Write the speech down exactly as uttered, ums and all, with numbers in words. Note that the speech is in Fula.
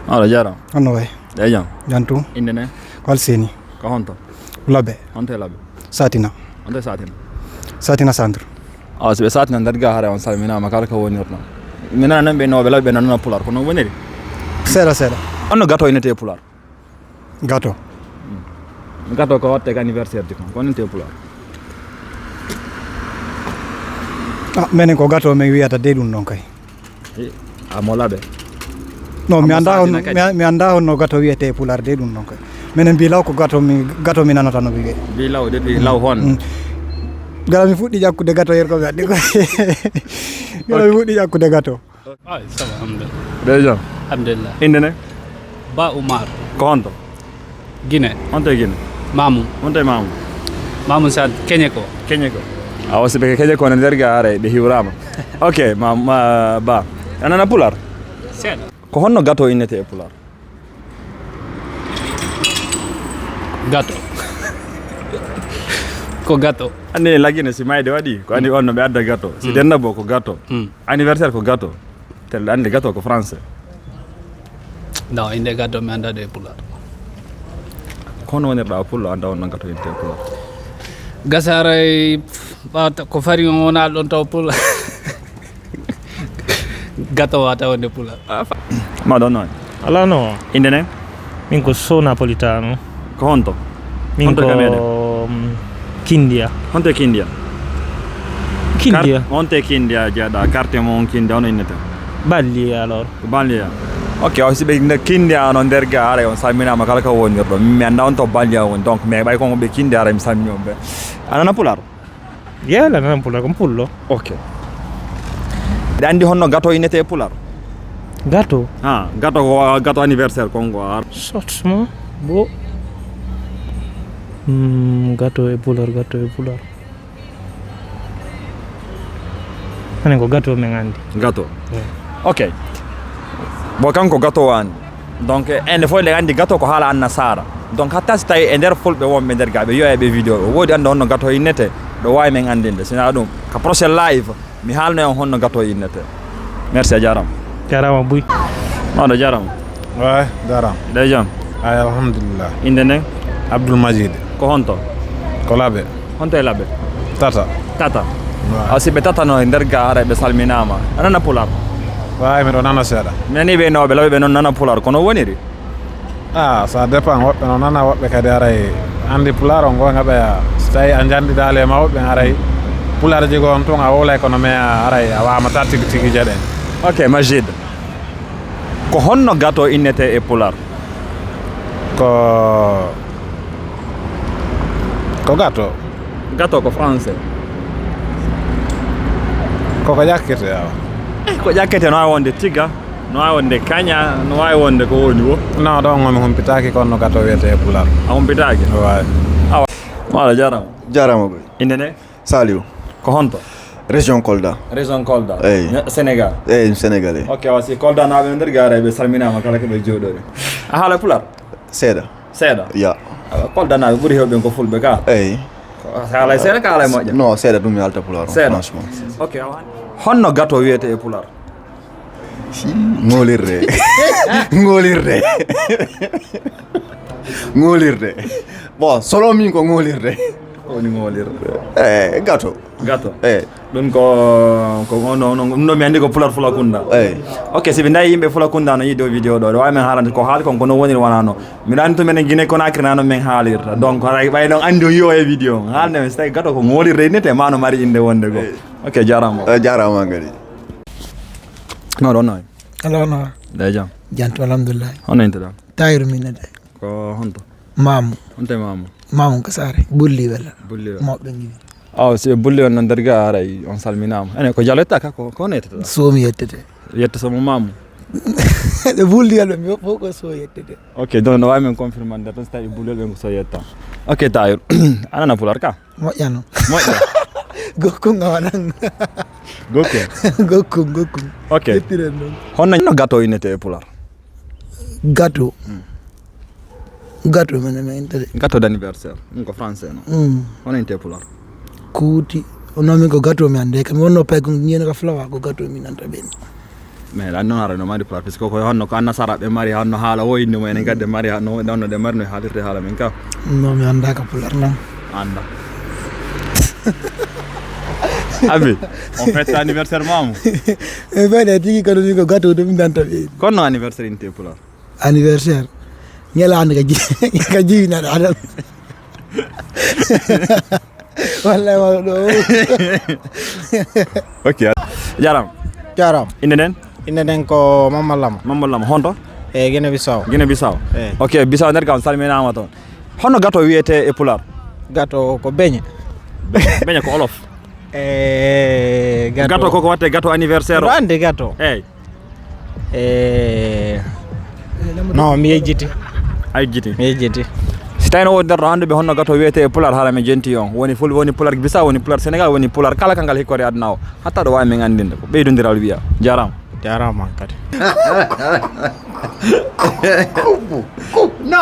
Aɗa jaaraama. Honno wayi? Eyi jam. Jam tun. Innde ne? Ko Alseni. Ko honto? Labe. Honto e Labe? Satina. Honto e Satina? Satina Centre. Awa, si ɓe Satina nder ga hare on salminaama kala ko wonirno. Mi nana noon ɓe no ɓe Labe ɓe nana Pulaar, ko noon woniri? Seeɗa, seeɗa. Honno gato innete e Pulaar? Gato. Gato ko watte ko anniversaire ji kon, ko innete e Pulaar? Ah, menen ko gato min wiyata de ɗum ɗon kay. Eh, a mo Labe? Non, mi annda hon, mi, mi annda honno gato wiyete e Pulaar de ɗum ɗon kay. Minen mbi law ko gato mi, gato mi nanata no wiye. Mbi law de, mbi law hon? Mm. Gara mi fuɗɗi ƴakkude gato yer ko mi addi ko. Gara mi fuɗɗi ƴakkude gato. Ay, ça va, alhamdulillah. Ɓe jam? Alhamdulillah. Innde ne? Ba Umar. Ko honto? Guinée. Honto e Guinée? Mamou. Honto e Mamou? Mamou Sa Keñe ko. Keñe ko. Awa, si ɓe Keñe ko ne nder ga haray ɓe hiwraama. Ok, ma, ma, Ba. A nana Pulaar? Seeɗa. Ko honno gato innete e Pulaar? Gato. Ko gato. Anndi Lagine si mayde waɗi, ko anndi on no ɓe adda gato. Si Mm. Denna bo ko gato. Mm. Anniversaire ko gato. Tel anndi gato ko français. Non, innde gato mi annda ɗe e Pulaar. Ko honno wonirɗa pullo annda on no gato innete e Pulaar? Gasaray, ɓawta ko fari on wona ɗon taw Pulaar. Gato wata wonde Pulaar. Ah, fa-, ma ɗon noon. Alaa no. Innde ne? Min ko Sow Napolitano. Ko honto? Min honto ko ka meɗen? Mm, Kindiya. Honto e Kindiya? Kindiya. Kar-, honto e Kindiya jeeɗa? Quartier mo on Kindiya, hono innete? Banlieue alors. Ko banlieue. Ok, o si ɓe nder Kindiya no nder ga haray on salminaama kala ko wonirɗo. Mi annda on to banlieue woni. Donc, mais ɓay kon ɓe Kindiya haray mi salmini on ɓe. A nana Pulaar? Yeela nan Pulaar, ko pullo. Ok. Mbiɗa anndi honno gato innete e Pulaar? Gato? Ha, gato ko, gato anniversaire kon ko ar. Sotsma, bo. Hmm, gato e Pulaar, gato e Pulaar. Hanen ko gato min anndi. Gato. Eh. Ok. Bo kanko gato wani. Donc, ende fof nde anndi gato ko haala annasaara. Donc, hatta si tawi e nder fulɓe wonɓe nder ga, ɓe yi'oya ɓe vidéo, o woodi annda honno gato innete, ɗo waawi men anndinde. Sina ɗum, ka prochain live, mi haalna on honno gato innete. Merci, a jaaraama. Jaaraama buy. Mawɗo, jaaraama. Waay, jaaraama. Ɗe jam? Ay, alhamdulillah. Innde nden? Abdoul Majid. Ko honto? Ko Labe. Honto e Labe? Tata. Tata. Waay. Aw, si ɓe Tata no e nder ga, haray ɓe salminaama. A nana Pulaar? Waay, miɗo nana seeɗa. Mi nanii ɓe no ɓe Labe ɓe noon nana Pulaar, kono woniri? Ah, ça dépend. Woɓɓe no nana, woɓɓe kadi haray anndi Pulaar on goo ngaɓaya. So tawi a njanndidaali e mawɓe ɓen, haray Pulaarji goo on tun a wowlay kono, mais haray a waamata tigi tigi jeɗen. Ok, Majid. Ko honno gato innete e Pulaar? Ko, ko gato. Gato ko français. Ko ko ƴakkete, awa. Eh, ko ƴakkete no waawi wonde tiga, no waawi wonde kaña, no waawi wonde ko woni wo. Non, ɗon on mi humpitaaki kon no gato wiyete e Pulaar. A humpitaaki? Waay. Awa. Mawɗo, jaaraama. Jaaraama boy. Innde ne? Saliou. Ko honto? Région Kolda. Région Kolda. Eyi. Ne-, Sénégal. Eyi, Sénégal, eyi. Ok, awa, si Kolda naaɓe no nder ga haray ɓe salminaama kala ko ɓe jooɗori. A haala Pulaar? Seeɗa. Seeɗa? Ya. Awa, Kolda naaɓe ɓuri heewɓe ɓen ko fulɓe ka? Eyi. Ko, a haala seeɗa ka haala moƴƴa? Non, seeɗa ɗum mi haalta Pulaar, seeɗa. Franchement. Ok, awa. Honno gato wiyete e Pulaar? Si, ŋoolirde. Ŋoolirde. Ŋoolirde. Bon, solo min ko ŋoolirde. Ko woni ŋoolirde? Eh, gato. Gato. Eh. Ɗum ko, ko on, on, on, ɗum ɗo mi anndi ko Pulaar Fulakunda. Eh. Ok, si ɓe ndaari yimɓe Fulakunda no yiɗi o vidéo ɗo, ɗo waawi men haalande ko haali kon, ko no woniri wonaa no. Miɗo anndi to menen Guinée Conakry na no men haalirta. Donc, haray ɓay ɗon anndi o yi'o e vidéo on. Haalde men, si tawi gato ko ŋoolirde innete, ma no mari innde wonde goo. Eh. Ok, jaaraama. Eh, jaaraama kadi. No, ɗon no. Alaa, no. Nde jam? Jam tan, alhamdulillah. Hono innde-ɗaa? Tahiru min ne de. Ko honto? Maamu. Honto e Maamu? Maamu ko Saare. Bulli wela. Bulli wela. Mawɓe ngi. Aw, si ɓe Bulli on no nder ga haray on salminaama. Ene ko Jalo yetta ka, ko, ko honno yettata? Sow mi yettete. Yetta Sow mo Maamu? Ɓe Bulli wela, mi fof ko Sow yettete. Ok, donc no waawi men confirmande tan si tawi Bulli wela ɓen ko Sow yetta. Ok, Tahiru. A nana Pulaar ka? Moƴƴa no. Moƴƴa. Gokkun a waɗan. Gokkun? Gokkun, gokkun. Ok. Ƴettiren ɗon. Honno no gato innete e Pulaar? Gato. Mm. Gato mene me intete. Gato d'anniversaire. Ɗum ko français no. Mm. Hono innete e Pulaar? Kuuti. Ono min ko gato mi annde. Kam wonno pay ko ñiyen ka flawa ko gato mi nanta ɓen. Mais ɗan noon haray no mari plat, parce que ko honno ko annasara ɓe mari, honno haala o inde mo enen kadi mari, honno honno ɗe mari no haalirte haala men ka. Non, mi annda ka pular non. Anda. Abi, on fête anniversaire mamu. E ɓeɗe tigi kono ni ko gato ɗum danta ɓe. Kono anniversaire inte pular. Anniversaire. Ñalaande ka ji-, ka jiwinaɗo aɗa. Wallay ma ɗo. Ok. Jaram. Jaram. Inde nden? Inde nden ko Mamma Lama. Mamma Lama, honto? E Guinée Bissau. Guinée Bissau. Eh. Ok, Bissau nder kam salminaama toon. Honno gato wiyete e pular? Gato ko beñe. Beñe ko olof. E gato. Gato koko watte gato anniversaire o. Ande gato. Eyyi. E no mi yejjiti. A yejjiti. Mi yejjiti. Si tawino wodi nder ɗo hannde ɓe honno gato wiyete e pular, haala mi jenti on. Woni ful, woni pular Bissau, woni pular Sénégal, woni pular kala kangal hikkore aduna o. Hatta ɗo wawi min andinde ko ɓeydodiral wiya. Jarama. Jarama kadi. Kubbu, kubbu. No.